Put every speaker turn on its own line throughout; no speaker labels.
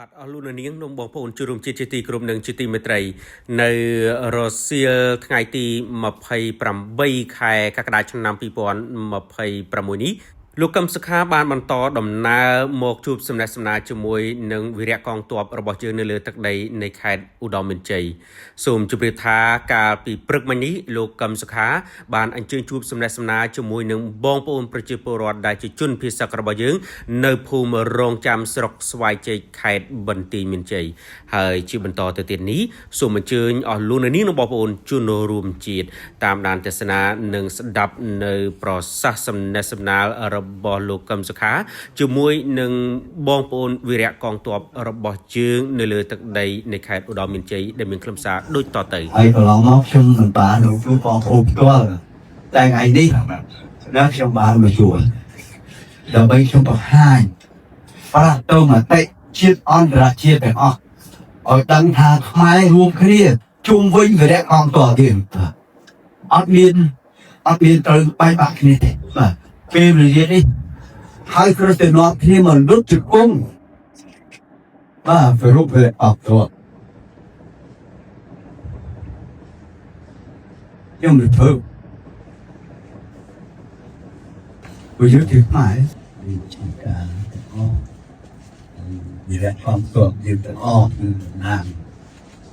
បាទអស់លោកអ្នកនាងនិងបងប្អូនជួបរួមជាតិជាទីគោរពនិងជាទីមេត្រី នៅរសៀលថ្ងៃទី28ខែកក្កដាឆ្នាំ2026នេះលោកកឹមសុខាបានបន្តដំណើរមកជួបសំណេះសំណាលជាមួយនឹងវីរៈកងទ័ពរបស់យើងនៅលើទឹកដីនៃខេត្តឧត្តរមានជ័យសូមជម្រាបថាកាលពីព្រឹកមិញនេះលោកកឹមសុខាបានអញ្ជើញជួបសំណេះសំណាលជាមួយនឹងបងប្អូនប្រជាពលរដ្ឋដែលជាជនភៀសសឹករបស់យើង នៅភូមិរងចាំស្រុកស្វាយជែកខេត្តបន្ទាយមានជ័យហើយជាបន្តទៅទៀតនេះសូមអញ្ជើញអស់លោកអ្នកនាងនិងបងប្អូនជនរួមជាតិតាមដានទស្សនានិងស្ដាប់នៅប្រសាសន៍សំណេះសំណាលរបស់លោកកឹមសុខា ជាមួយនឹងបងប្អូនវីរៈកងទ័ពរបស់យើងនៅលើទឹកដីនៃខេត្តឧត្តរមានជ័យដែលមានខ្លឹមសារដូចតទៅ
ហើយកន្លងមកខ្ញុំមិនបានមកជួបបងប្អូនផ្ទាល់តែថ្ងៃនេះណាខ្ញុំបានមកជួបដើម្បីខ្ញុំបង្ហាញប្រាប់ទៅមតិជាតិអន្តរជាតិទាំងអស់ឲ្យដឹងថាខ្មែររួមគ្នាជុំវិញវីរៈកងទ័ពយើងអត់មានអត់មានត្រូវបែកបាក់គ្នាទេបាទពេលវេលានេះហើយគ្រាន់តែនាំគ្នាមកលុតជង្គង់បាទប្រពវីរៈកងទ័ព ខ្ញុំរំភើបព្រោះយើងជាខ្មែរវិជាការទាំងអស់វីរៈความទ័ពយើងទាំងអស់គឺតំណាង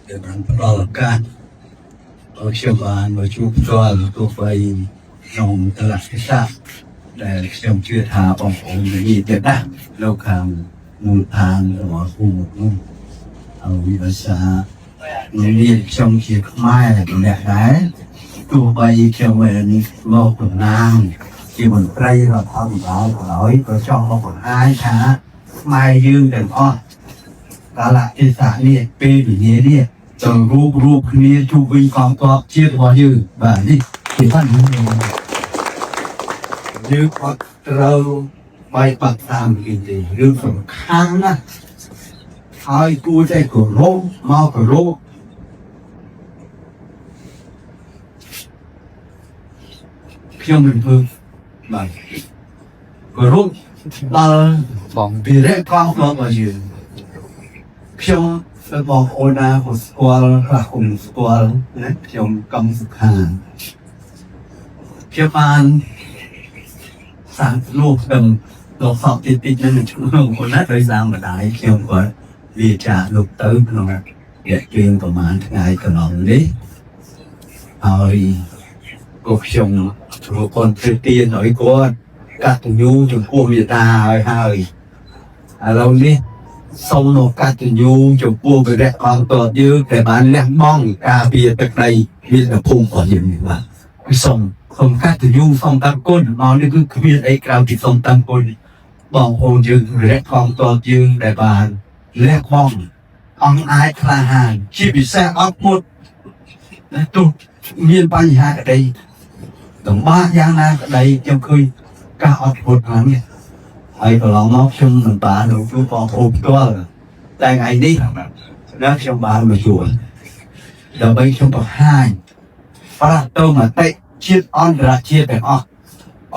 ដែលបានផ្ដល់ឱកាសឲ្យខ្ញុំបានមកជួបផ្ទាល់ទោះបីក្នុងតលទេសៈដែលខ្ញុំជឿថាបងប្អូននេះទៀតណាលោកខាងមូលដ្ឋានរបស់ភូមិនោះហើយវិភាសានេះខ្ញុំជាខ្មែរម្នាក់ដែរ ទោះបីខ្ញុំមិនមកតំណាងជាមន្ត្រីរដ្ឋាភិបាលក៏ដោយក៏ចង់មកបង្ហាញថាខ្មែរយើងទាំងអស់កាលៈទេសៈនេះពេលវេលានេះត្រូវរួបរួមគ្នាជួបវិញកងទ័ពជាតិរបស់យើងបាទនេះជាបញ្ហាយើងអត់ត្រូវបែកបាក់តាមគេទេរឿងសំខាន់ណាស់ហើយគួរតែគោរពមកគោរពខ្ញុំរំភើបបាទគោរពដល់
បង
វីរៈកងទ័ពរបស់យើងខ្ញុំបងប្អូនណាក៏ស្គាល់ខ្លះក៏មិនស្គាល់ណាខ្ញុំកំសុខាខ្ញុំបានសាងលោកដឹងលោកសពតិចតិចនឹងឈ្មោះបងប្អូនណាដោយសារម្ដាយខ្ញុំគាត់វាចាកលោកទៅក្នុងរយៈពេលប្រហែលថ្ងៃកន្លងនេះហើយក៏ខ្ញុំធ្វើគាត់ធ្វើទានឲ្យគាត់កតញ្ញូចំពោះមេត្តាហើយហើយ ឥឡូវនេះសូមមកកតញ្ញូចំពោះវីរៈកងទ័ពយើងដែលបានលះបង់ការពារទឹកដីមាតុភូមិរបស់យើងនេះបាទគឺសូមសូមកតញ្ញូសូមតាមគុណមកនេះគឺគ្មានអីក្រៅពីសូមតាមគុណបងប្អូនយើងវីរៈកងទ័ពយើងដែលបានលះបង់អង្គអាចក្លាហានជាពិសេសអត់មុតណាទោះមានបញ្ហាក្តីលំបាកយ៉ាងណាក្តីខ្ញុំឃើញការអត់ធ្មត់ខ្លាំងនេះ ហើយកន្លងមកខ្ញុំមិនបានមកជួបបងប្អូនផ្ទាល់តែថ្ងៃនេះណាខ្ញុំបានមកជួបដើម្បីខ្ញុំបង្ហាញប្រាប់ទៅមតិជាតិអន្តរជាតិទាំងអស់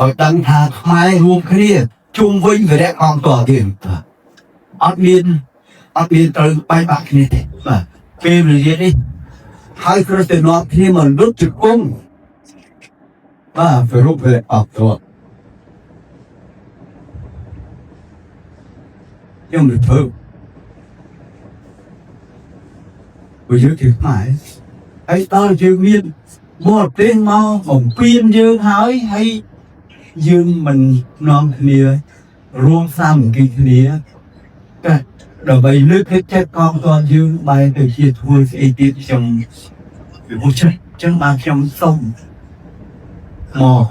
ឲ្យដឹងថាខ្មែររួមគ្នាជុំវិញវីរៈកងទ័ពយើងអត់មានអត់មានត្រូវបែកបាក់គ្នាទេបាទពេលវេលានេះហើយគ្រាន់តែនាំគ្នាមកលុតជង្គង់បាទប្រពវីរៈកងទ័ព ខ្ញុំរំភើបព្រោះយើងជាខ្មែរហើយដល់យើងមានបរទេសមកបំពេញយើងហើយហើយយើងមិននាំគ្នារួមសាមគ្គីគ្នាតែដើម្បីលើកទឹកចិត្តកងទ័ពយើងបែរទៅជាធ្វើស្អីទៀតខ្ញុំពីព្រោះចេះអញ្ចឹងបានខ្ញុំសូមមក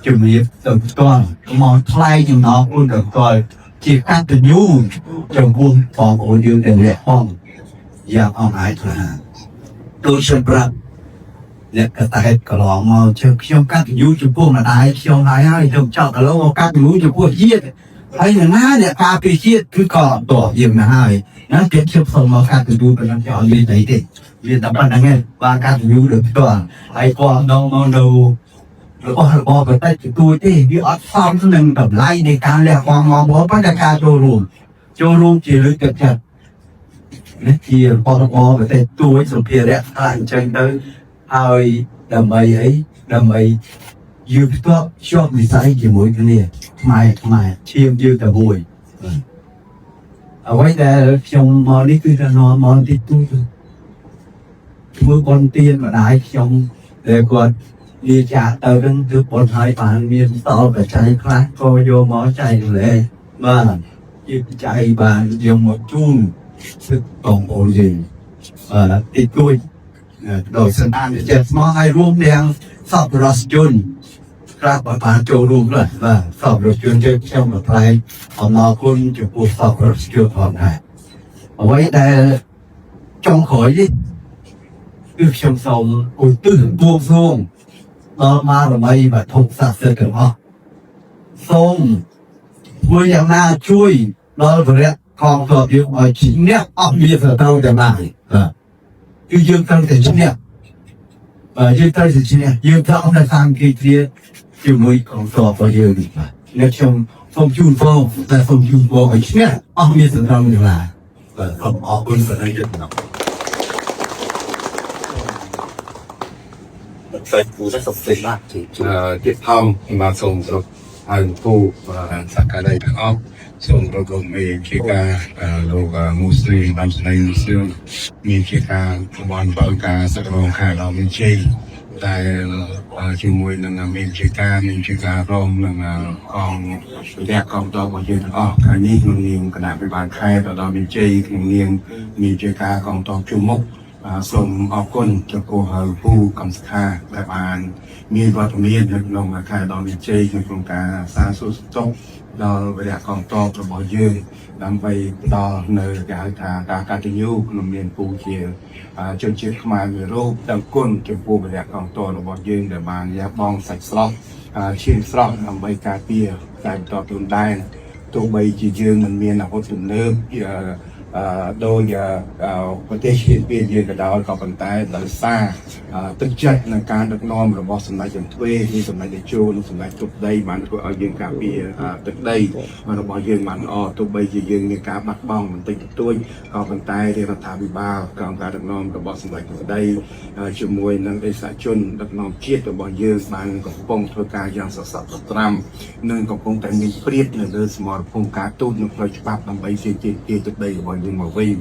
ជំរាបទៅផ្ទាល់មកថ្លែងចំណងគុណទៅផ្ទាល់ជាកតញ្ញូចំពោះបងប្អូនយើងទាំងលះផងយ៉ាងអង្អាចក្លាដូចខ្ញុំប្រាប់អ្នកកតែកន្លងមកជើខ្ញុំកតញ្ញូចំពោះម្ដាយខ្ញុំហើយហើយខ្ញុំចោទឥឡូវមកកតញ្ញូចំពោះជាតិហើយនរណាអ្នកការពារជាតិគឺក៏តបយើងណាហើយណាគេខ្ញុំសូមមកកតញ្ញូប៉ុណ្ណឹងចោលមានអីទេមានតែប៉ុណ្្នឹងឯងបានកតញ្ញូដោយផ្ទាល់ហើយគាត់ដងមកនៅ របស់របបបន្តិចបន្តួចទេវាអត់សមនឹងតម្លៃនៃការលះបង់មកមកប៉ុន្តែការចូលរួមចូលរួមជាលើកទឹកចិត្ត នេះជារបស់របរប្រទេសទួយសម្ភារៈខ្លះអញ្ចឹងទៅហើយដើម្បីអីដើម្បីយើងផ្ទាប់ជាប់និស័យជាមួយគ្នាខ្មែរខ្មែរឈាមយើងតែមួយបាទអ្វីដែលខ្ញុំមកនេះគឺថានាំមកតិចតួចធ្វើបុណ្យទានម្ដាយខ្ញុំដែលគាត់លាចាកទៅនឹងគឺបុណ្យហើយបានមានសល់បច្ច័យខ្លះក៏យកមកចែករំលែកបាទជាបច្ច័យបានយកមកជូនសិទ្ធិបងប្អូនយើងបាទតិចតួចដោយសន្តានចិត្តស្មោះឲ្យរួមទាំងសប្បុរសជនខ្លះបើបានចូលរួមខ្លះបាទសប្បុរសជនយើងខ្ញុំមកថ្លែងអំណរគុណចំពោះសប្បុរសជនផងដែរអ្វីដែលចុងក្រោយនេះគឺខ្ញុំសូមឧទ្ទិសបួងសួងដល់បារមីវត្ថុស័ក្តិសិទ្ធិទាំងអស់សូមធ្វើយ៉ាងណាជួយដល់វរៈកងទ័ពយើងឲ្យឈ្នះអស់មានសត្រូវទាំងឡាយបាទគឺយើងត្រូវតែឈ្នះបាទយើងត្រូវតែឈ្នះយើងត្រូវតែសាមគ្គីគ្នាជាមួយកងទ័ពរបស់យើងនេះបាទនេះខ្ញុំសូមជូនពរតែសូមជូនពរឲ្យឈ្នះអស់មានសត្រូវទាំងឡាយបាទសូមអរគុណប៉ុណ្ណឹងទៀតណា
សាច់ពូសុខសេបាទទៀតផងបាទសូមគោរពហើយពូសក្ការៈទាំងអស់សូមគោរពលោកមេជាការលោកមូស្លីមបានស្ដីមូស្លីមមានជាការបានបើការសក្ការខែដល់មានជ័យតែជាមួយនឹងមានជាការមានជាការរងនឹងកងរះកងតរបស់យើងទាំងអស់ថ្ងៃនេះក្នុងនាមគណៈពិបាលខេត្តដល់មានជ័យក្នុងនាមមានជាការកងតជួមុខ សូមអរគុណចំពោះពូកំសខាដែលបានមានវត្តមាននៅក្នុងខេត្តដល់មានជ័យក្នុងការសាងសួរសុខទុក្ខដល់វរៈកងទ័ពរបស់យើងដើម្បីផ្ដល់នៅគេហៅថាការកតញ្ញូក្នុងនាមពូជាជនជាតិខ្មែរមួយរូបដឹងគុណចំពោះវរៈកងទ័ពរបស់យើងដែលបានលះបង់សាច់ស្រស់ឈាមស្រស់ដើម្បីការពារតែបន្តព្រំដែនទោះបីជាយើងមិនមានអាវុធទំនើបអឺដោយប្រទេសឈានពានយើងក៏ដោយក៏ប៉ុន្តែដោយសារទឹកចិត្តនិងការដឹកនាំរបស់សម្ដេចចន្ទ្វេនិងសម្ដេចតេជោនិងសម្ដេចទុកដីបានធ្វើឲ្យយើងការពារទឹកដីរបស់យើងបានល្អទោះបីជាយើងមានការបាត់បង់បន្តិចបន្តួចក៏ប៉ុន្តែរដ្ឋាភិបាលក្រោមការដឹកនាំរបស់សម្ដេចទុកដីជាមួយនឹងអេសាជនដឹកនាំជាតិរបស់យើងបានកំពុងធ្វើការយ៉ាងសស័ក្តិសត្រាំនិងកំពុងតែមានព្រៀបនៅលើសមរភូមិការទូតនិងផ្លូវច្បាប់ដើម្បីទាមទារទឹកដីរបស់យើងមកវិញ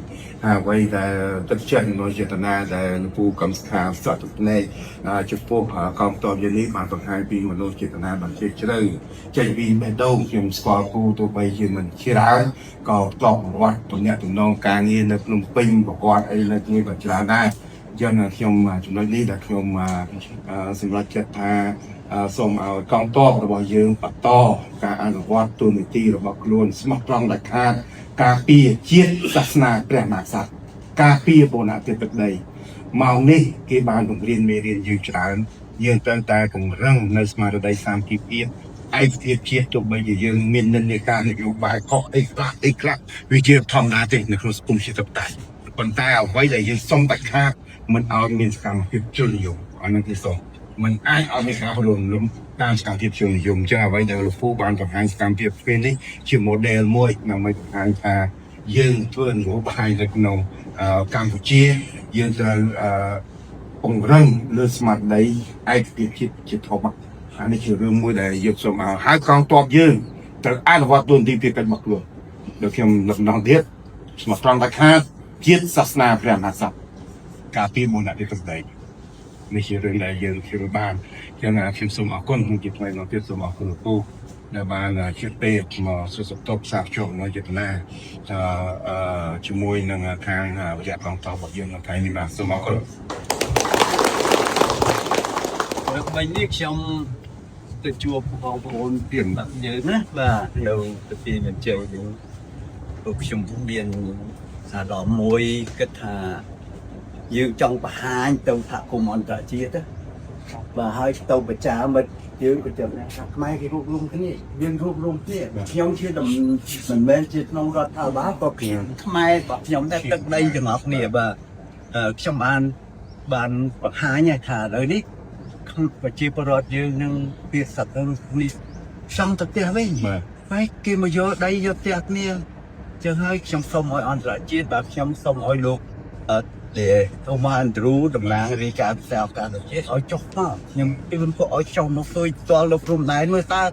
ហើយអ្វីដែលទឹកចិត្តនិងចេតនាដែលលោកពូកំស្ខាសត្វភ្នែកចំពោះកងទ័ពយើងនេះបានបង្ហាញពីមនោចេតនាបានជ្រាលជ្រៅចេញពីបេះដូងខ្ញុំស្គាល់ពូទោះបីជាមិនច្រើនក៏តបប្រវត្តិទំនាក់ទំនងការងារនៅភ្នំពេញប្រវត្តិអីនៅនេះក៏ច្រើនដែរអញ្ចឹងខ្ញុំចំណុចនេះដែលខ្ញុំសម្រាប់ចិត្តថាសូមឲ្យកងទ័ពរបស់យើងបន្តការអនុវត្តទូនីតិរបស់ខ្លួនស្មោះត្រង់ដាច់ខាតការពារជាតិសាសនាព្រះមហាក្សត្រការពារបូរណភាពទឹកដីម៉ោងនេះគេបានបង្រៀនមេរៀនយើងច្រើនយើងត្រូវតែពង្រឹងនៅស្មារតីសាមគ្គីភាពឯកភាពជាតិទោះបីជាយើងមាននិន្នាការនយោបាយខុសអីខ្លះអីខ្លះវាជាធម្មតាទេនៅក្នុងសង្គមជាតិតតែប៉ុន្តែអ្វីដែលយើងសុំដាច់ខាតមិនឲ្យមានសកម្មភាពជ្រុលនិយមអានឹងគេសុំមិនអាចឲ្យមានការរំលំតាមសកម្មភាពជ្រុលនិយមអញ្ចឹងអ្វីដែលលោកពូបានបង្ហាញសកម្មភាពពេលនេះជា model មួយដើម្បីបង្ហាញថាយើងធ្វើនយោបាយនៅក្នុងកម្ពុជាយើងត្រូវពង្រឹងលើស្មារតីឯកភាពជាតិជាធំអានេះជារឿងមួយដែលយើងសូមឲ្យហើយកងទ័ពយើងត្រូវអនុវត្តតួនាទីភារកិច្ចរបស់ខ្លួនដូចខ្ញុំលើកម្ដងទៀតស្មោះត្រង់ដាច់ខាតជាតិសាសនាព្រះមហាក្សត្រការពារបូរណភាពទឹកដីនេះជារឿងដែលយើងជឿបានអញ្ចឹងខ្ញុំសូមអរគុណជាថ្មីម្ដងទៀតសូមអរគុណលោកពូដែលបានជិះពេលមកសួរសុខទុក្ខសាកជួបនៅចេតនាអឺជាមួយនឹងខាងវរៈកងទ័ពរបស់យើងនៅថ្ងៃនេះបាទសូមអរគុណ
មិញនេះខ្ញុំទៅជួបបងប្អូនពីបាក់យើងណាបាទនៅប្រទេសមានជ័យនេះពួកខ្ញុំមានអារម្មណ៍មួយគិតថាយើងចង់បង្ហាញទៅសហគមន៍អន្តរជាតិណាបាទហើយទៅប្រជាមិត្តយើងក៏ចាំថាខ្មែរគេរួបរวมគ្នាយើងរួបរวมគ្នាខ្ញុំជាមិនមែនជាក្នុងរដ្ឋាភិបាលក៏ខ្ញុំខ្មែររបស់ខ្ញុំដែរទឹកដីទាំងអស់គ្នាបាទខ្ញុំបានបានបង្ហាញថាឥឡូវនេះ ប្រជាពលរដ្ឋយើងនឹងវាសត្វនេះចង់ទៅផ្ទះវិញ
បាទ
ហើយគេមកយកដីយកផ្ទះគ្នា ចឹងហើយខ្ញុំសូមឲ្យអន្តរជាតិបាទខ្ញុំសូមឲ្យលោកអឺលេតូម៉ាអាន់ដ្រូតំណាងរាយការណ៍ពិសេសអង្គការសហជាតិឲ្យចុះមកខ្ញុំពីមិនពួកឲ្យចុះមកឃើញផ្ទាល់នៅព្រំដែនមើលតើ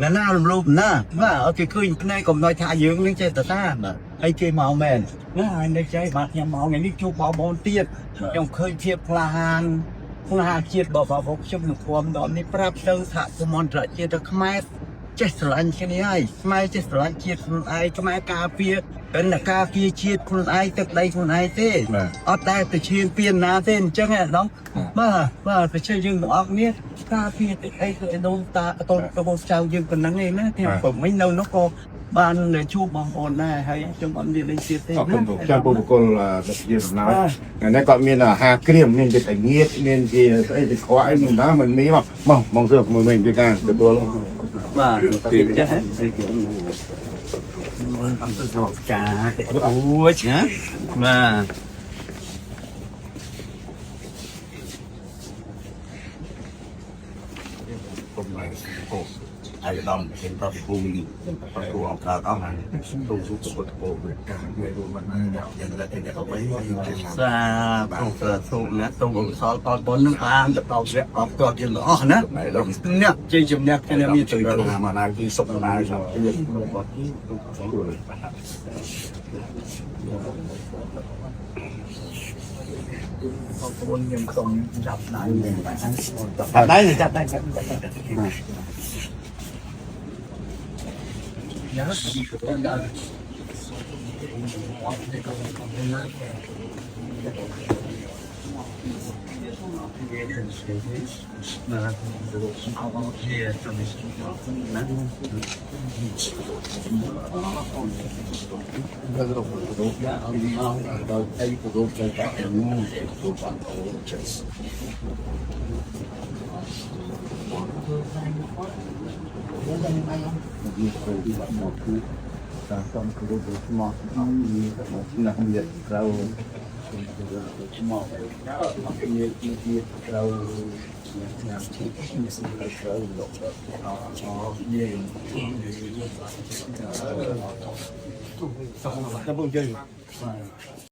ណាណារំលោភណាបាទឲ្យគេឃើញភ្នែកកុំណយថាយើងនឹងចេះតែតាបាទហើយគេមកមែនណាហើយនៅចៃបាទខ្ញុំមកថ្ងៃនេះជួបបងប្អូនទៀតខ្ញុំឃើញភាពក្លាហានក្លាជាតិរបស់បងប្អូនខ្ញុំនឹងព្រមដល់នេះប្រាប់ទៅសហគមន៍អន្តរជាតិទៅខ្មែរចេះស្រឡាញ់គ្នាហើយខ្មែរចេះស្រឡាញ់ជាតិខ្លួនឯងខ្មែរការពារเป็นការពារជាតិខ្លួនឯងទឹកដីខ្លួនឯងទេ
បាទ
អត់ដែលទៅឈានពានណាទេអញ្ចឹងឯងដល់បាទបាទប្រជាយើងទាំងអស់គ្នាការពារទឹកអីគឺឯដូនតាតូនកូនចៅយើងប៉ុណ្ណឹងឯណាខ្ញុំព្រមមិញនៅនោះក៏បានជួបបងប្អូនដែរហើយខ្ញុំអត់មានលេងទៀតទេ
អរគុណលោកចាំបុគ្គលជាដំណើរថ្ងៃនេះគាត់មានអាហារក្រៀមមានជាតែងៀតមានជាស្អីទៅខ្វក់អីមិនដែរមិនមានមកមកមកសើមួយវិញពីការទទួល
បាទចេះហ៎អំទៅសោកចាអូយណាបាទ
គុំហើយអូហើយដំជាប្រតិភូមិប្រតិភូអង្គការអស់ហើយទូសុខសុខពោវាការវារួមមិនយ៉ាងតែតែទៅវិញ
សាធុសាធុណាសូមកុសលផលបុណ្យនឹងបានទៅដល់វគ្គអបតយើងទាំងអស់ណាអ្នកជ័យជំនះគ្នាមានជួយ
ទៅមកណាគឺសុខណាស់
បងប្អូនខ្ញុំសូមចាប់ដៃចាប់ដៃចាប់ដៃចាប់ដៃយ៉ា
តាមគោរពមកណាស់មានត្រូវមកមានមានត្រូវញ៉ាំជីត្រូវលោកអយេ
ចាំបងជើង